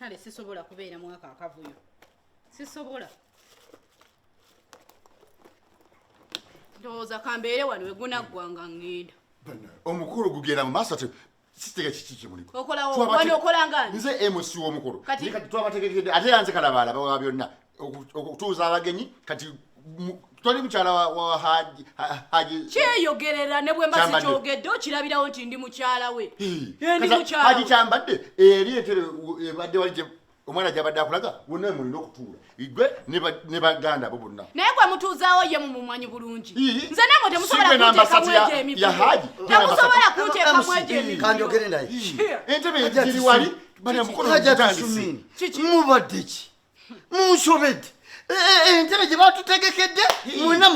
Kale sisobola kubeera mwaka akavuyo, sisobola. Ndowooza kambeere wano wegunaggwa nga ŋŋenda. Omukolo gugenda mu maaso ate sitega kiki kyemuliko. Okolawo wano, okola nga nze MC w'omukolo. Kati twabategekedde ate era nze kalabaalaba wa byonna okutuuza abagenyi. Kati toli mukyala wa Haji Haji Kyeyogerera ne bwe mba sikyogedde okirabirawo nti ndi mukyala we. Ndi mukyala Haji Kyambadde. Eri entebe ebadde wali omwana gyabadde akulaga wonna mulina okutuula igwe ne baganda bo bonna. Naye gwe mutuuzaawo ye mumumanyi bulungi. Nze namwe temusobola kunteekamu egyo emivuyo, temusobola kunteekamu egyo emivuyo. Kanjogere naye. Entebe ziri wali bali mukolo gutandise. Mubadde ki? Munsobedde. Entebe gye batutegekedde mwena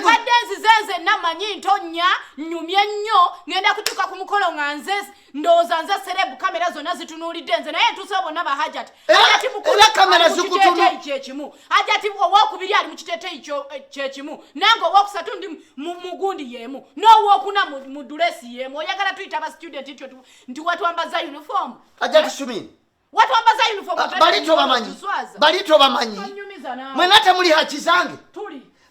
Badde nzize nze namanyi ntonya nyumye nnyo, ngenda kutuuka ku mukolo nga nze ndowooza nze celeb, kamera zonna zitunuulidde nze, naye ntuusewo bonna bahajati. Era kamera zikutumu kyekimu. Hajati owokubiri ali mu kiteeteeyi kyekimu nange, owokusatu ndi mugundi yemu, n'owokuna mu dress yemu. Oyagala tuyita aba student nti watwambaza uniform? Hajati Sumi. Watwambaza uniform. Bali tobamanyi, bali tobamanyi. Mwena temuli haki zange?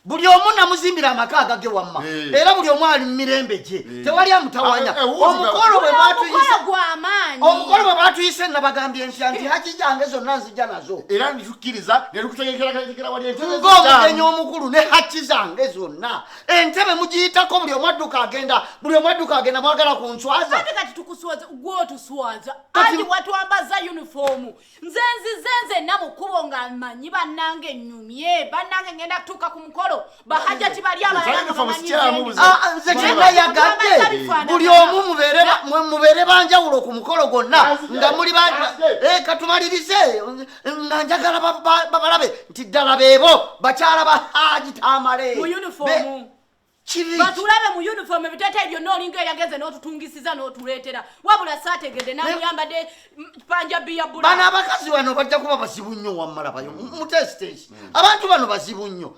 Buli omu namuzimbira amaka agage wamma, era buli omu ali mu mirembe gye, tewali amutawanya. Omukolo bwe batuyise, omukolo bwe batuyise, nabagambye ntya nti haki jange zonna nzija nazo. Era nitukkiriza netukutegekera wali entebe. Ng'omugenyi omukulu ne haki zange zonna, entebe mugiyitako, buli omu adduka agenda, buli omu adduka agenda. Mwagala kunswaza. Ate kati tukuswaza? Gwe otuswaza. Ati watwambaza uniform. Nze nzize nzenna mu kkubo nga mmanyi bannange nnyumye, bannange ngenda kutuuka ku mukolo bahajati bali abalala nga bamanyi. Ah, nze kyenayagadde buli omu mubeere banjawulo ku mukolo gwonna nga muli katumalirize nga njagala babalabe nti ddala beebo bakyala ba Haji Tamale. Mu uniform. Kibi. Batulabe mu uniform, ebiteeteeyi byonna olinga eyageze n'otutungisiza n'otuleetera, wabula saategedde namuyambadde panjabi ya bula. Bano abakazi bano bajja kuba bazibu nnyo. Wammalabayo muteesiteesi, abantu bano bazibu nnyo.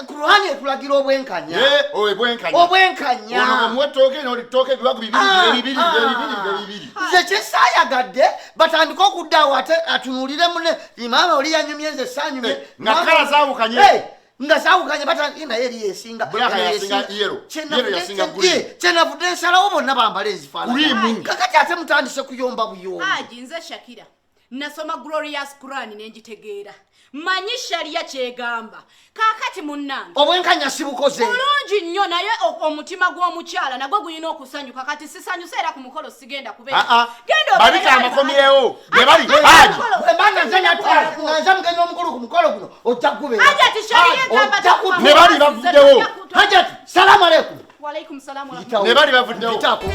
Kuruhani etulagira obwenkanya. Obwenkanya. Obwenkanya. Ono bwemuwa ettooke nolitooke ebiwagu bibiri. Bibiri, bibiri, bibiri. Nze kyesaayagadde batandike okudda awo ate atunuulire mune, maama oli yanyumye, nze saanyumye. Nga kala zaawukanye. Nga zaawukanye, batandike naye eri yesinga. Black yasinga yellow. Yellow yasinga green. Kyenavudde nsalawo bonna bambale ezifaanana. Cream. Kakati ate mutandise kuyomba buyombi. Haji, nze Shakira nasoma glorious Quran nenjitegeera, manyi sharia kyegamba. Kaakati munnange, Obwenkanya sibukoze. Bulungi nnyo, naye omutima gw'omukyala nagwo gulina okusanyuka. Kati sisanyuse era ku mukolo sigenda kubeera. Ah, ah. Genda Babika obeere. Amakomyewo bye bali Haji. Bwembanga nze nga nze mugenyi omukulu ku mukolo guno, ojja kubeera. Hajati, sharia egamba Ojja takuba. Ne bali bavuddewo. Hajati, salamu aleikum. Walaikum salamu wa Mpitawo. Ne bali bavuddewo. Mpitaako.